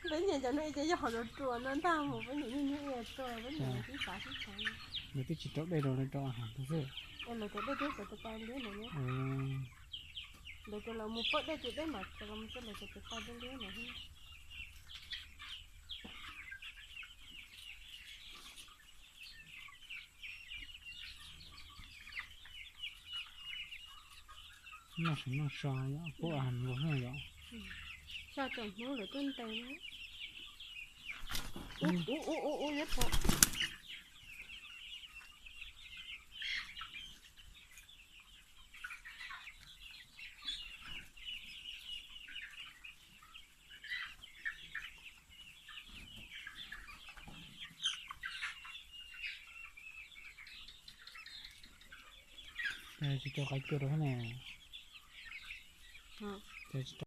Peb nyiam cov no ces yog hom ruam ruam no ntag, mus peb nyiam nyuj nyuj ib yam tuaj, peb nyiam sib xav sib xav. Nws twb tsis rau dej rau, rau a has xwb. Lawv cov dej twb txawv tas tas li no. Lawv cov los mus poj dej ces dej mam cov los mus coj lawv cov tas tas li no. Noj sim noj so, pub a has nkaus yom. Xya caum hnub lawv tuaj ntes. Ub ub ub ub, yuav tau. Tsis rau qaib cua rau thiab ne. Tsis rau.